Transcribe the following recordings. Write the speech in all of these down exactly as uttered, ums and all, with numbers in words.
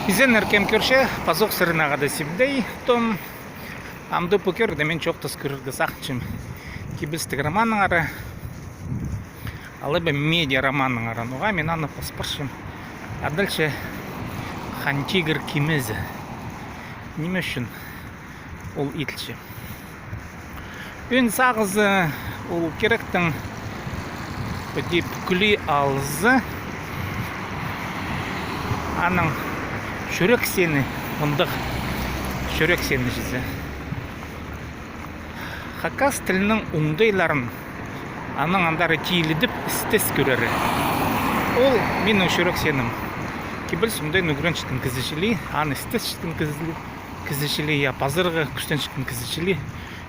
Изеннер, кем кӧрче, пазох сірернең хада Сибдей Том. Амды пу кӧрігде мин чоохтас кӧрерге сағынчам кибелістіг романнаңар. Алай ба медиа романнаңар. Ноға мин аны пас парчам. Адалча «Хан Тигір» кимезі. Ниме ӱчӱн ол иділче? Ӧӧн сағызы ол киректің піди пӱкӱле алза, аның чӱрексені, мындағ чӱрексені чізе. Хакас тілінің оңдайларын аның андар тилідіп істес кӧрері. Ол минің чӱрексенім. Кибеліс оңдайын ӱгренчеткен кізі чіли, аны істесчеткен кізі чіли, я, пазарға кӱстенчеткен кізі чіли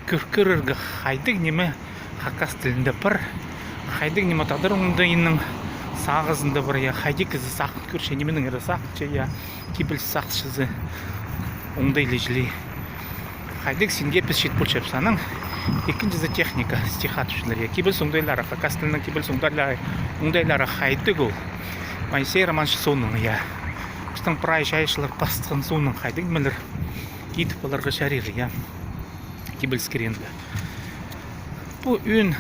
кӧр кӧрерге, хайдағ ниме хакас тілінде пар, хайдағ ниме тадар оңдайының сағызында пар, я, хайди кізі сағын кӧрче, нименеңер сағынча, я, кибеліс сағысчызы оңдайлы чіли. Хайдағ синге піс чит полчабыс. Анаң ікінҷізі техника, стихат ӱчӱннер, я. Кибеліс оңдайлары, хакас тілінің кибеліс оңдайлары, оңдайлары хайдағ ол? Моисей Романович соонаң, я. Пістің прай чайаачылар пасхан соонаң хайдағ нимелер идіп аларға чарир, я. Кибеліс кирегінде. Пу ӧӧн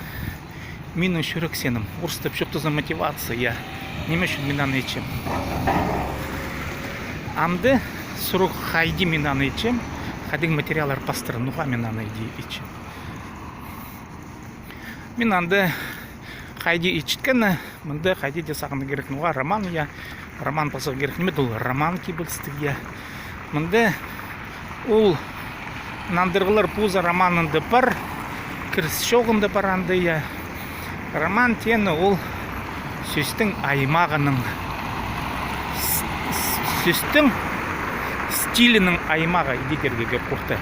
минің чӱрексенім, орыстап чоохтаза, мотивация, я. Ниме ӱчӱн мин аны итчем? Амды сурығ, хайди мин аны итчем, хайдағ материаллар пастырам, ноға мин аны иди итчем. Мин анда хайди итчеткені, мында хайди даа сағынарға кирек, ноға роман, я, роман пазарға кирек. Ниме ол роман кибелістіг, я. Мында ол нандырығлар позы романында пар, кіріс чоғында пар анда, я. Роман теені ол сӧстің аймағының, с-, с-, сӧстің стилінің аймағы, иди кирерге кирек орта.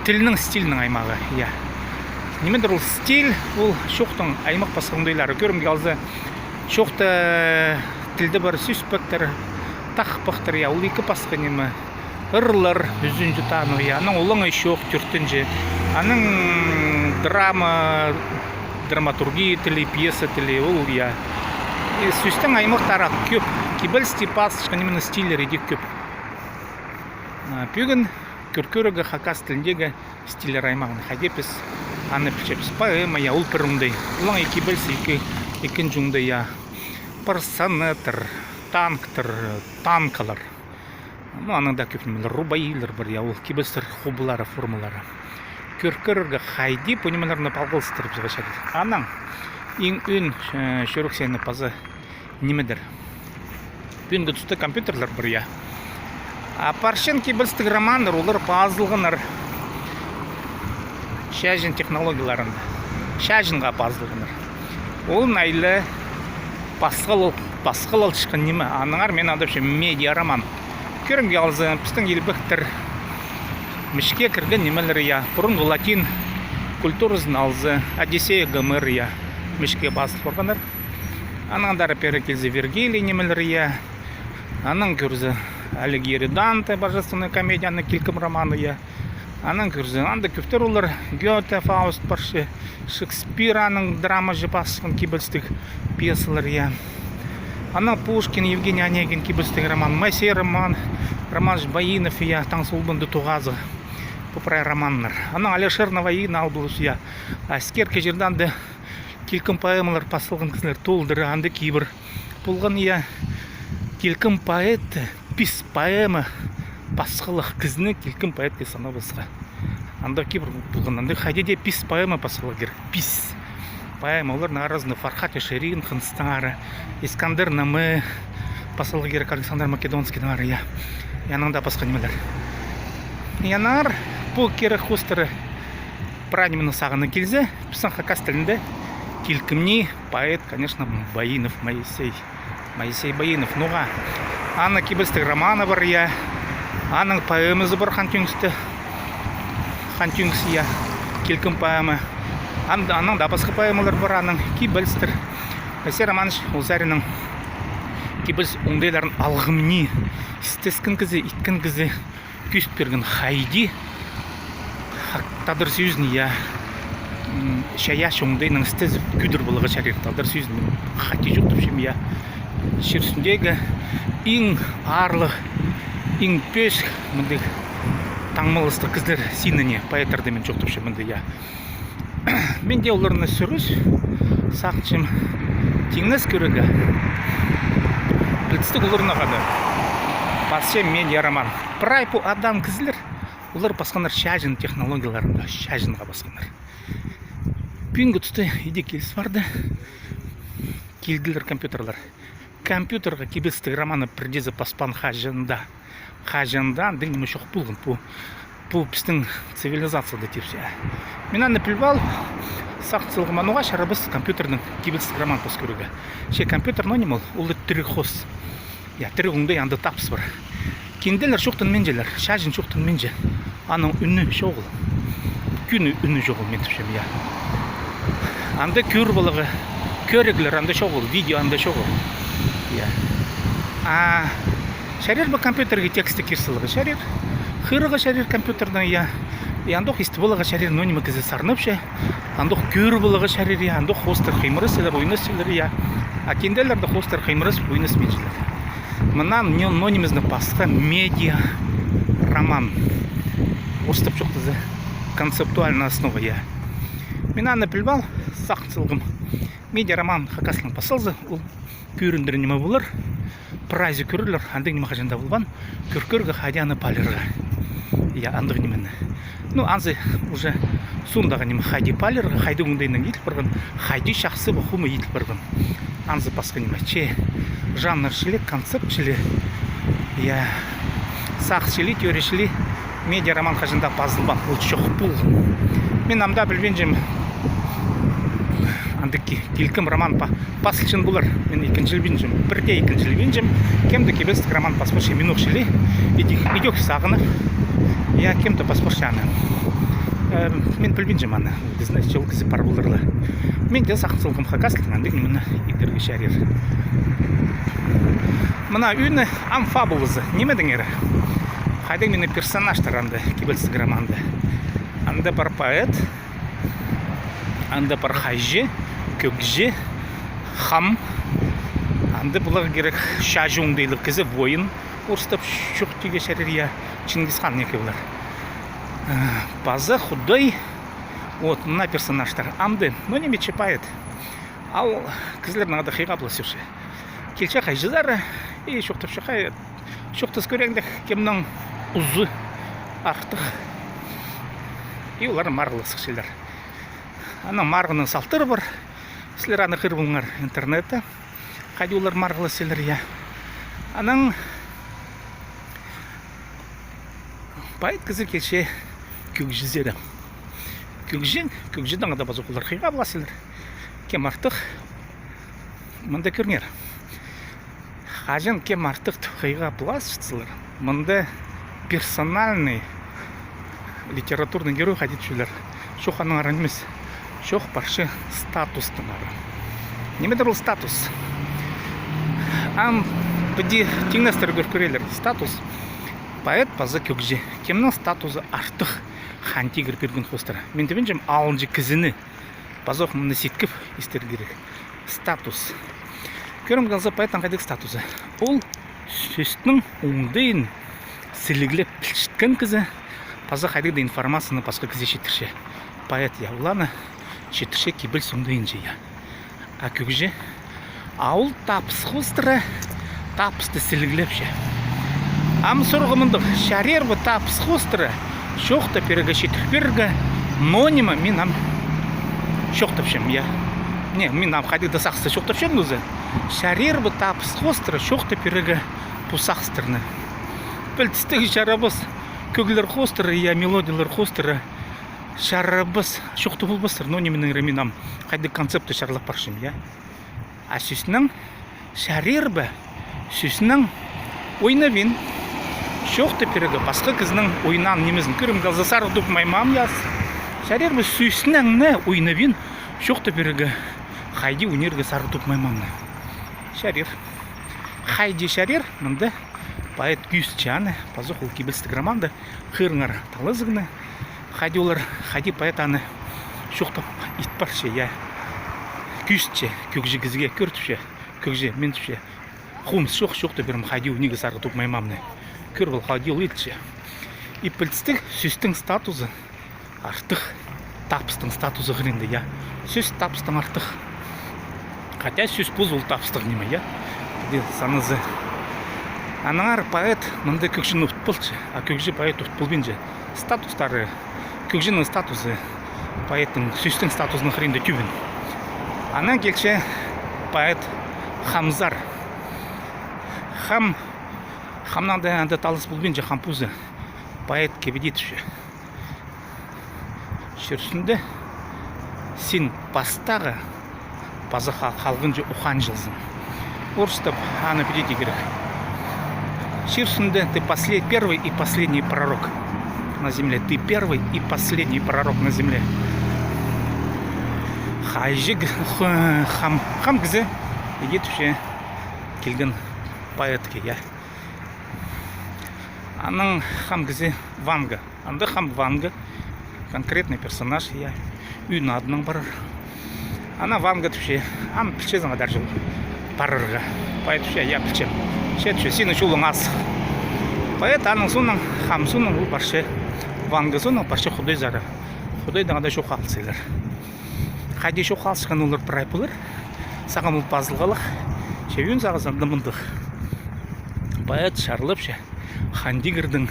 Тілнің стилінің аймағы, я. Нимедір ол стиль, ол чоохтың аймах-пасха оңдайлары. Кӧрімге алза, чоохта, тілде пар сӧспектер, тахпахтар, я, ол ікі пасха ниме. Ырлар, ӱзінҷі таныу, я, анаң олаңай чоох, тӧртінҷі. Анаң драма, драматургия тілі, пьеса тілі, ол, я. И сӧстің аймахтары кӧп. Кибелісте пазылчатхан нименің стильлері дее кӧп. А, пӱӱн кӧр кӧрерге хакас тіліндегі стильлер аймағын. Хайди піс аны пілчебіс. Поэма, я, ол пір оңдай. Олаңай кибеліс ікі, ікінҷі оңдай, я. Пір сонеттер, танктар, танкалар. Ну, анаң даа кӧп нимелер, рубаилар пар, я, ол кибелістер хубылары, формалары. Кӧр кӧрерге, хайди пу нимелерні палғалыстырыбызарға чарир. Анаң иң ӧӧн, э, чӱрексені паза нимедір. Пӱӱнгі туста компьютерлер пар, я. А парчан кибелістіг романнар, олар пазылғаннар чаҷын технологияларында. Чаҷынға пазылғаннар. Ол найлы пасхал-, пасхалалчатхан ниме. Аннаңар мин адапчам медиа роман. Кӧрімге алза, пістің илбектер мічке кірген нимелер, я. Пурунғы латин культуразын алза, Одиссея, Гомер, я, мічке пазыл парғаннар. Анаң андар пеер килзе Вергилий нимелер, я. Анаң кӧрзе Алигьери, Данте, «Божественная комедия», аның килкім романы, я. Анаң кӧрзе, анда кӧптер олар, Гёте, Фауст парча, Шекспир, аның драмаҷы пасхан кибелістіг пьесалар, я. Анаң Пушкин, Евгений Онегин кибелістіг роман, Моисей Роман, Роман Баинов, я, «Таң солбанды тоғазы». Пу прай романнар. Анаң Алишер Наваины ал полза, я, «Аскер кеҷірді», анда килкім поэмалар пасылған кізілер толдыра, анда кибір полған, я, килкім поэт пис поэма пасхалығ кізіні килкім поэтке санабысха. Анда кибір полған, анда хайди даа пис поэма пасхалығ кирек. Пис поэма, оларның аразында Фархат Яшарин, хыныстаңар, Искандер Наме пасхалығ кирек, Александр Македонскийдеңер, я. И анаң даа пасха нимелер. И аннаңар пу кирек хоостыра прай нимені сағынарға килзе, пістің хакас тілінде килкім ни поэт, конечно, Баинов Моисей. Моисей Баинов, ноға? Аның кибелістіг романы пар, я. Аның поэмазы пар, «Хан Тӱңісте». «Хан Тӱңіс», я, килкім поэма. Ан-, анаң даа пасха поэмалар пар, аның кибелістер. Моисей Романович ол саринаң кибеліс оңдайларын алғым ни істескен кізі, иткен кізі. Кӧзіт пирген хайди хак-, тадар сӧзін, я, м, чайаачы оңдайнаң істезіп кӧдір поларға чарир, тадар сӧзін мин хати чоохтапчам, я. Чир ӱстӱндегі иң аарлығ Иң пӧзік мындағ таңмалыстығ кізілер синіне поэттарны мин чоохтапчам мында, я. Мин дее оларны сӧріс сағынчам тиңнес кӧрерге. Пілдістіг, оларны хада пасчам медиа роман. Прай пу адаан кізілер, олар пасханнар чаҷын технологияларында, чаҷынға пасханнар. Пӱӱнгі туста иди киліс парды. Килділер компьютерлер. Компьютерге кибелістіг романны пірдеезі паспаан хаҷан даа. Хаҷан даа андағ ниме чох полған. Пу, пу пістің цивилизацияда тіпче. Мин аны піліп алып, сағын салғам, а ноға чарабас компьютернең кибелістіг роман пас кӧрерге. Че компьютер, ноо ниме ол, ол тіріг хоос. Я, тіріг оңдай, анда табыс пар. Кинделер чоохтанминчалар, чаҷын чоохтанминча. Аның ӱні чоғыл. Кӱннің ӱні чоғыл, мин тіпчем, я. Анда кӧр поларға кӧріглер анда чоғыл, видео анда чоғыл. Я. А чарир ба компьютерге тексті кир саларға? Чарир. Хығырарға чарир компьютернең, я. И андох истіп поларға чарир, ноо ниме кізі сарнапча. Андох кӧр поларға чарир, я. Андох хоостар хыймырасчалар, ойнасчалар, я. А кинделерде хоостар хыймырас, ойнасминчалар. Мына ноо нимезінең пасха медиа роман. Орыстап чоохтаза, концептуальная основа, я. Мин аны піліп ал, сағын салғам. Медиа роман хакас тілінең пас салза, ол кӧрімдір ниме полар. Прайзы кӧрерлер, андағ ниме хаҷан даа полбаан, кӧр кӧрерге, хайди аны паалирға. Я, андағ нимені. Ну, анзы уже соондағы ниме, хайди паалирға, хайди оңдайнаң иділ парған, хайди чахсы ба, хомай иділ парған. Анзы пасха ниме. Че жанр чіли, концепт чіли, я, сағыс чіли, теория чіли медиа роман хаҷан даа пазылбаан, ол чох полған. Мин ам даа пілбинчем, андағ ки-, килкім роман па-, пазылчаң полар. Мин ікінҷілебинчем, пірдее ікінҷілебинчем. Кем-де кибелістіг роман пас парча минух чіли, идӧк, идӧк сағынып. Я, кем-де пас парча аны. Э, мин пілбинчем аны. Кізіні, че ол кізі пар полар ла. Мин дее сағын салғам хакас тілінең андағ нимені идерге чарир. Мына ӱні ам фабулазы. Нимедеңер? Хайдағ минің персонажтар анда, кибелістіг романда? Анда пар поэт, анда пар хайҷы, кӧгҷі, хам. Анда поларға кирек чаҷы оңдайлығ кізі, воин, орыстап чоохтирға чарир, я, Чингис хан неке полар. Э, паза худай. Вот, мына персонажтар. Амды, ну, ниме, че поэт. Ол кізілернең ада хыйға пла сӧрче. Килче хайҷызары, и чоохтапча, хай, чоохтас кӧреңер, кемнің узы артых. И олар марығласчалар. Аның марығның салтары пар. Сірер аны хығыр полыңар интернетте. Хайди олар марығласчалар, я. Анаң поэт кізі килче кӧгҷізерге. Кӧгҷі, кӧгҷідең ада пазох олар хыйға пыласчалар. Кем артых? Мында кӧріңер. Хаҷан кем артых тіп хыйға пыласчалар, мында персональный литературный герой хайди тіпчелер. Чох, аннаңар нимес. Чох, парча статустаңар. Нимедір ол статус? Ам піди тиңнестір кӧр кӧрелер. Статус. Поэт паза кӧгҷі. Кемнің статузы артых? Хан Тигір пирген хоостыра. Мин тибинчем, алынҷа кізіні пазох мыны ситкіп истер кирек. Статус. Кӧрімге алза, поэттің хайдағ статузы? Ол сӧстің оңдайын сіліглеп пілчеткен кізі, паза хайдағ-да информацияны пасха кізее читірче. Поэт, я, ол аны читірче кибеліс оңдайынҷа, я. А кӧгҷі? А ол табыс хоостыра табысты сіліглепче. Ам сурығ мындағ: чарир ба табыс хоостыра чоохтап пирерге, читіріп пирерге ноо ниме? Мин ам чоохтапчам, я. Не, мин ам хайдағ-да сағыста чоохтапчам нооза. Чарир ба табыс хоостыра чоохтап пирерге пу сағыстарны? Пілдістіг, чарабас. Кӧглер хоостыра, я, мелодиялар хоостыра чарабас. Чоохтап полбастар, ноо нименеңер. Мин ам хайдағ концепті чарлап парчам, я. А сӧснең чарир ба, сӧснең ойнабин чоохтап пирерге пасха кізінің ойнаан нимезін? Кӧрімге алза, Сарығ тӧк маймам, я. Чарир ба сӧснең не ойнабин чоохтап пирерге, хайди ойнирға Сарығ тӧк маймамны? Чарир. Хайди чарир? Мында поэт кӧзітче аны, пазох ол кибелістіг романда. Хығырыңар талазығны. Хайди олар, хайди поэт аны чоохтап ит парча, я. Кӧзітче кӧгҷі кізіге, кӧр тіпче. Кӧгҷі, мин, тіпче, хомыс чох, чоохтап пирем хайди ойнирға Сарығ тӧк маймамны. Кӧр пол, хайди ол иділче. И пілдістіг, сӧстің статузы артых табыстың статузы хыринда, я. Сӧс табыстаң артых. Хотя сӧс позы ол табыстығ ниме, я. Піди саназа. Аннаңар поэт мында кӧгҷіні ут полча, а кӧгҷі поэт ут полбинча. Статустары, кӧгҷінің статузы поэттің, сӧстің статузының хыринда тӧбін. Анаң килче поэт хамзар. Хам, хамнаң даа анда талас полбинча, хам позы поэтке піди тіпче. Чир ӱстӱнде син пастағы паза ха-, халғанҷы ухаанҷылзың. Орыстап аны піди тирге кирек. Чир ӱстӱнде ты послед-, первый и последний пророк на земле. Ты первый и последний пророк на земле. Хайҷы г-, х-, хам, хам кізі, иди тіпче, килген поэтке, я. Анаң хам кізі Ванга. Анда хам Ванга, конкретный персонаж, я, ӱнің адынаң парар. Анаң Ванга тіпче, ам пілчезің адар чол парарға. Поэт тіпче, я, пілчем. Че тіпче, синің чолың азых. Поэт аның соонаң, хам соонаң ол парча, Ванга соонаң парча Худайзар. Худайдаң анда чоохталчалар. Хайди чоохталчатхан олар прай полар. Сағам ол пазылғалах. Че ӧӧн сағызында мындағ. Поэт чарлапча Хан Тигірдің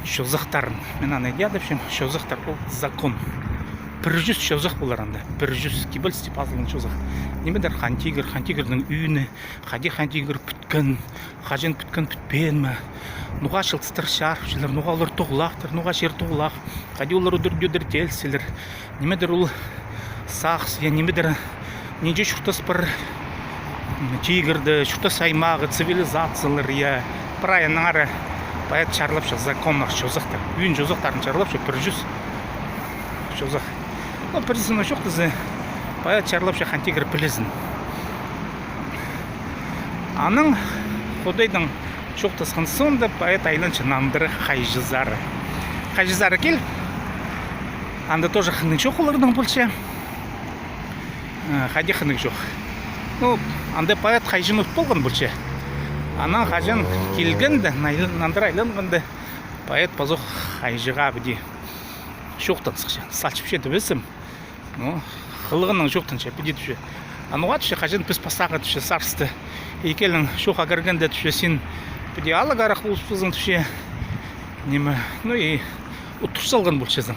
чозахтарын. Мин аны идеа тіпчем, чозахтар ол закон. Пір чӱс чозах полар анда. Пір чӱс кибелісте пазылған чозах. Нимедір Хан Тигір, Хан Тигірдің ӱні, хайди Хан Тигір пӱткен, хаҷан пӱткен, пӱтпеен ме? Ноға чылтыстар чарыпчалар, ноға олар тоғылахтар, ноға чир тоғылах, хайди олар удур-тӧдір тилчелер. Нимедір ол сағыс, я, нимедір, нинҷе чуртас пар, м, тигірде, чуртас аймағы, цивилизациялар, я. Прай аннаңар поэт чарлапча законнар, чозахтар. Ӱн чозахтарын чарлапча, пір чӱс чозах. Ну, пірсінең чоохтаза, поэт чарлапча Хан Тигір пілізін. Анаң Худайдаң чоохтасхан соонда поэт айланча нандыра хайҷызар. Хайҷызар кил. Анда тоже хынығ чоох оларның полча. Э, хайди хынығ чоох. Ну, анда поэт хайҷыны ут полған полча. Анаң хаҷан килгенде, най-, нандыра айланғанда, поэт пазох хайҷыға піди чоохтан сыхча. Салчыпча тібізім. Ну, хылығынаң чоохтанча, піди тіпче. А ноға тіпче, хаҷан піс пастағы тіпче сарысты икелең чоохха кіргенде тіпче, син піди алығ арах полыбызың тіпче. Ниме, ну и уттур салған полчазың.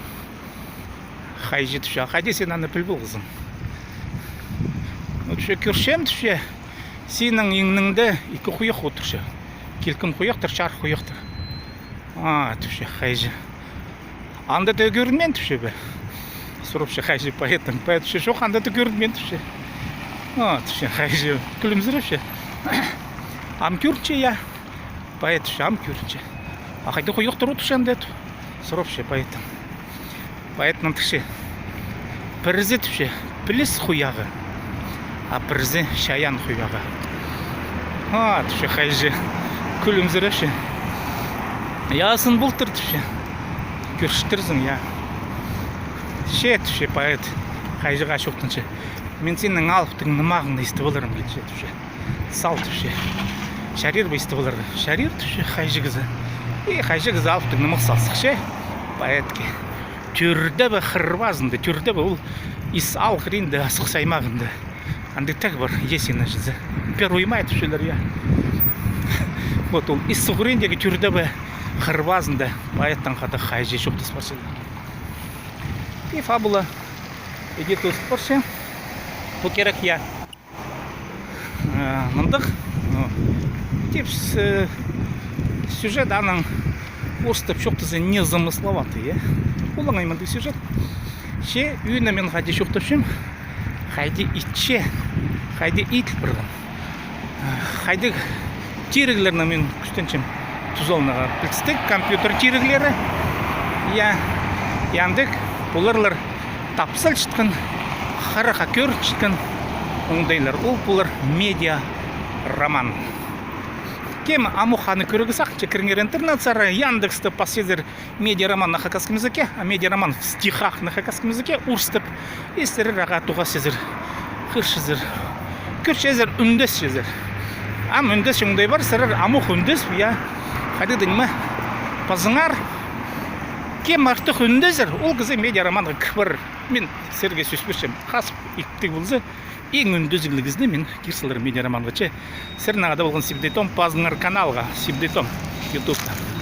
Хайҷы тіпче, а хайди син аны піл полғазың? Ну, тіпче, кӧрчем тіпче, синің иңніңде ікі хуйах одырча. Килкім хуйахтар, чарых хуйахтар. А, тіпче хайҷы. Анда даа кӧрінмеен тіпче бе? Сурапча хайҷы поэттең. Поэт тіпче, чох, анда даа кӧрінмеен тіпче. А, тіпче хайҷы. Кӱлімзірепче. Ам кӧрінче, я. Поэт тіпче, ам кӧрінче. А хайда хуйахтар одырча анда? Сурапча поэттең. Поэт нандырча. Пірсі тіпче піліс хуяғы, а пірсі чайаан хуяғы. А, тіпче хайҷы. Кӱлімзірепче. Я, сын полтыр тіпче. Кӧрчетірзің, я. Че, тіпче поэт хайҷыға чоохтанча. Мин синің алыптығ нымағыңны истіп аларым килче тіпче. Сал тіпче. Чарир ба истіп аларға? Чарир тіпче хайҷы кізі. И хайҷы кізі алыптығ нымах сал сыхча поэтке. Тӧрдебе хырбазында, тӧрдебе ол ис аал хыринда, Асхыс аймағында. Андағ тағ пар, Есина чізе. Первый май тіпчелер, я. Вот ол ис хыриндағы тӧрдебе хырбазында поэттең хада хайҷы чоохтас парчалар. И фабула иди тоозыл парча. Пу кирек, я. Э, мындағ, ну, типс, э, сюжет аның, орыстап чоохтаза, незамысловатый, э. Олаңай мындағ сюжет. Че ӱні мин хайди чоохтапчам, хайди итче, хайди иділ парған. Хайдағ тиріглерні мин кӱстенчем тузаланарға, пілдістіг, компьютер тиріглері. Я, андағ, пулар тапсалчатхан, харахха кӧрінчеткен оңдайлар. Ол пулар медиа роман. Кем амох аны кӧрерге сағынча, кіріңер интернет сари, Яндексте пасчазар медиароман на хакасском языке, а медиароман в стихах на хакасском языке, орыстап, и сірер ағаа тоғасчазар, хығырчазар, кӧрчезер, ӱндесчезер. Ам ӱндес оңдай пар, сірер амох ӱндес, я, Хайдағ даа ниме пазыңар, кем артых ӱндезер, ол кізі медиароманға кір парар. Мин сірерге сӧс пирчем, хазып итіг полза, иң ӱндезігліг кізіні мин кир саларым медиароманға. Че сірернең хада полған Сибдей Том, пазыңар каналға Сибдей Том ютубта.